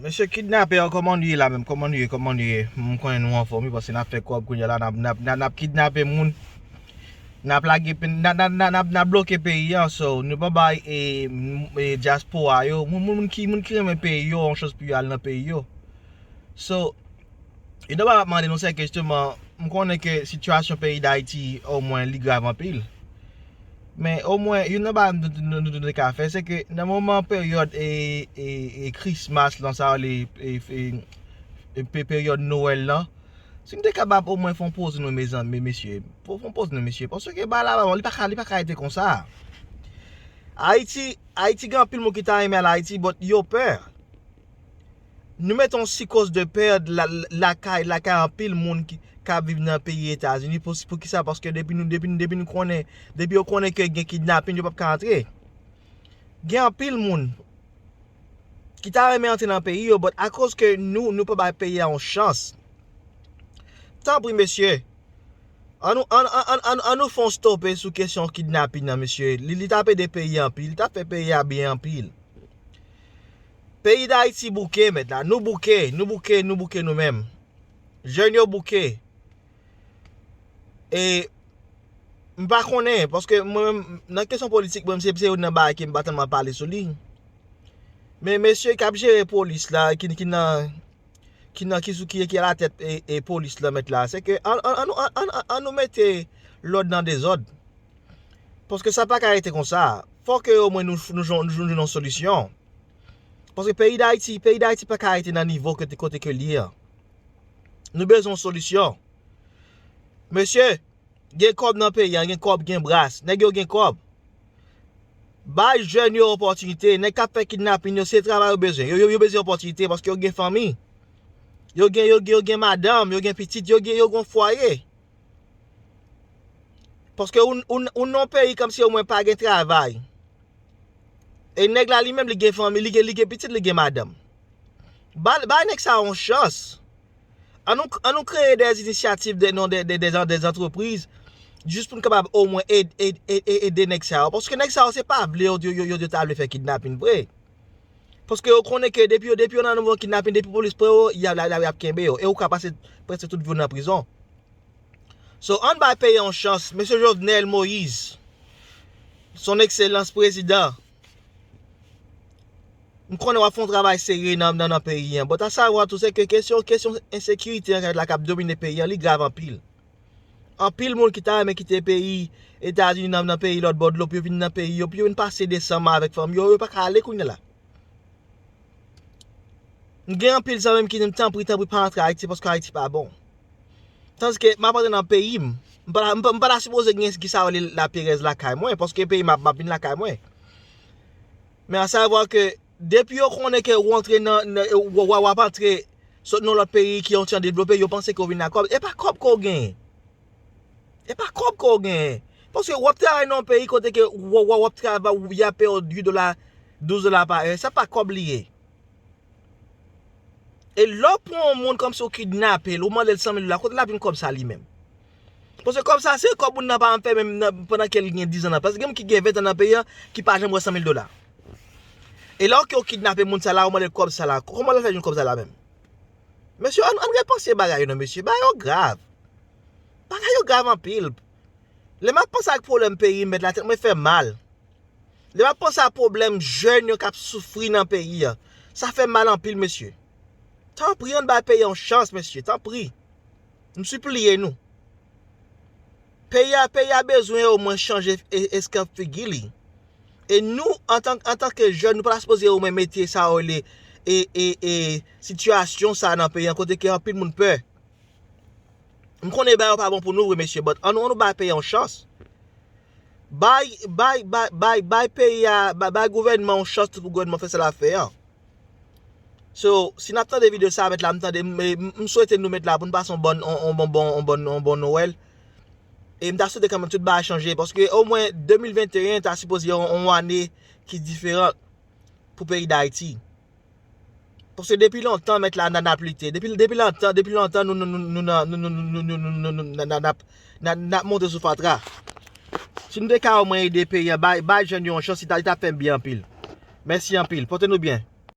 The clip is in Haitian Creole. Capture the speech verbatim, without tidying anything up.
Mesye kidnapè yo, kòman nou ye la menm? Kòman nou ye? Kòman nou ye? M konnen nou anfòm wi, paske n ap fè kòb kounye a la, n ap, n ap, n ap, n ap kidnape moun, n ap lage, n ap, n ap, n ap, n ap bloke peyi a. So, nou pa bay e, e dyaspora yo, moun, moun, moun ki, moun ki renmen peyi yo, yon chans pou yo al nan peyi yo. So, e nòmal m ap mande nou sa, ke jisteman, m konnen ke sitiyasyon peyi Dayiti, omwen, li grav anpil. Men omwen, youn nan bagay nou, nou, nou, nou te ka fè, se ke nan moman peryòd e, e, e Christmas lan, sa yo rele e, e, e, pe- peryòd Nwèl lan, si nou te kapab omwen fè yon poze nou, mezanmi, mesye, fè yon poze nou, mesye, paske bagay la pa bon, li pa ka, li pa ka rete konsa. Ayiti, Ayiti gen anpil moun ki ta renmen al Ayiti, but yo pè. Nou mete yon sikòs de pè la, lakay, lakay anpil moun ki, k ap viv nan peyi Etazini. Pou, pou kisa? Paske depi nou, depi nou, depi nou konnen, depi yo konnen ke gen kidnapin, yo p ap ka antre. Gen anpil moun ki ta renmen antre nan peyi yo, but akoz ke nou, nou pa bay peyi a yon chans. Tanpri, mesye, an nou, an, an, an, an, an nou fè yon stope sou kesyon kidnapin nan, mesye. Li, li t ap ede peyi anpil, li t ap fè peyi a byen anpil. Peyi Dayiti bouke, mèt la. Nou bouke, nou bouke, nou bouke nou menm. Jèn yo bouke. E m pa konnen, paske mwen menm, nan kesyon politik, mwen, se, se youn nan bagay ke m pa tèlman pale sou li. Men mesye k ap jere polis la, ki, ki nan, ki nan, ki sou, ki, ki alatèt e, e polis la, mèt la, se ke an, an, an, nou- an, an, an, an nou mete lòd nan dezòd. Paske sa pa ka rete konsa. Fòk ke omwen nou, nou, nou, nou jwenn yon solisyon. Paske peyi Dayiti, peyi Dayiti pa ka rete nan nivo kote, kote ke li ye an. Nou bezwen yon solisyon. Mesye, gen kòb nan peyi an, gen kòb, gen bras. Nèg yo gen kòb. Bay jèn yo opòtinite. Nèg k ap fè kidnapin yo, se travay yo bezwen. Yo, yo, yo bezwen opòtinite paske yo gen fanmi. Yo gen, yo, yo gen madanm, yo gen pitit, yo gen, yo gen fwaye. Paske ou, ou, ou nan yon peyi kòmsi omwen pa gen travay. E nèg la li menm li gen fanmi, li gen, li gen pitit, li gen madanm. Ba, bay nèg sa yon chans. An nou, an nou kreye des initiatives, des, non, des, des, des, des entreprises, jis pou n kapab omwen ed, ed, ed, ed, ede nèg sa yo. Paske nèg sa yo, se pa vle yo, yo, yo, yo, yo ta vle fè kidnapin vre. Paske yo konnen ke depi yo, depi yo nan nouvo kidnapin, depi polis pran yo, y ap, y ap, y ap kenbe yo. E ou ka pase prèske tout vi w nan prizon. So, ann bay peyi a yon chans. Mesye Jovenel Moïse, son ekselans prezidan, m konnen w ap fè yon travay serye nan, nan, nan peyi an. But a savwa tou, se ke kesyon, kesyon ensekirite an la k ap domine peyi an, li grav anpil. Anpil moun ki ta renmen kite peyi Etazini nan, nan peyi lòt bò dlo, pou yo vin nan peyi yo, pou yo vin pase desanm avèk fanmi yo, yo pa ka ale kounye a la. M gen anpil zanmi m ki di m, tanpri, tanpri, pa antre Ayiti, paske Ayiti pa bon. Tandiske m ap antre nan peyi m, m pa, m pa, m pa ta sipoze gen ki sa yo rele laperèz lakay mwen, paske peyi m ap, m ap vin lakay mwen. Men a savwa ke depi yo konnen ke ou antre nan, nan w, w, w ap antre sot nan lòt peyi ki yon ti jan devlope, yo panse ke w vin ak kòb. E pa kòb ke w genyen. E pa kòb ke w genyen. Paske w ap travay nan yon peyi kote ke w, w, w ap travay, y ap peye w uit dola, douz dola pa è. Sa pa kòb li ye. E lè w pran yon moun kòmsi w kidnape l, ou mande l san mil dola, kote l ap jwenn kòb sa li menm? Paske kòb sa, se kòb moun nan pa janm fè menm nan, pandan ke l gen diz an nan. Paske gen moun ki gen ven tan nan peyi an, ki pa janm wè san mil dola. E lè w kidnape moun sa la, ou mande l kòb sa la, kòman l ap fè jwenn kòb sa la menm? Mesye, ann, ann repanse bagay yo non, mesye. Bagay yo grav. Bagay yo grav anpil. Lè m ap panse ak pwoblèm peyi m, mèt la, tèt mwen fè mal. Lè m ap panse a pwoblèm jèn yo k ap soufri nan peyi a, sa fè m mal anpil, mesye. Tanpri, ann bay peyi a yon chans, mesye, tanpri. M sipliye nou. Peyi a, peyi a bezwen omwen chanje e, eskanp figi li. E nou, antan, antanke jèn, nou pa ta sipoze omwen mete sa yo rele e, e, e, sitiyasyon sa nan peyi an, kote ke anpil moun pè. M konnen bagay yo pa bon pou nou vre, mesye, but ann, ann nou bay peyi a yon chans. Bay, bay, bay, bay, bay peyi a, bay, bay gouvènman yon chans tou pou gouvènman fè sa l ap fè an. So, si n ap tande videyo sa a, mèt la, m tande, m, m, m swete nou mèt la pou n pase yon bòn, yon, yon bon, bon, yon bon, yon bon Nwèl. E m ta swete kanmenm tout bagay chanje, paske omwen de mil venteyen ta sipoze yon, yon ane ki diferan pou peyi Dayiti. Paske depi lontan, mèt la, n, n ap lite. Depi, depi lontan, depi lontan, nou, nou, nou, nou, nan, nou, nou, nou, nou, nou, nou, nou, n, n, n ap, n, n ap monte sou fatra. Si nou te ka omwen ede peyi an, bay, bay jèn yo yon chans, li ta, li t ap fè m byen anpil. Mèsi anpil. Pote nou byen.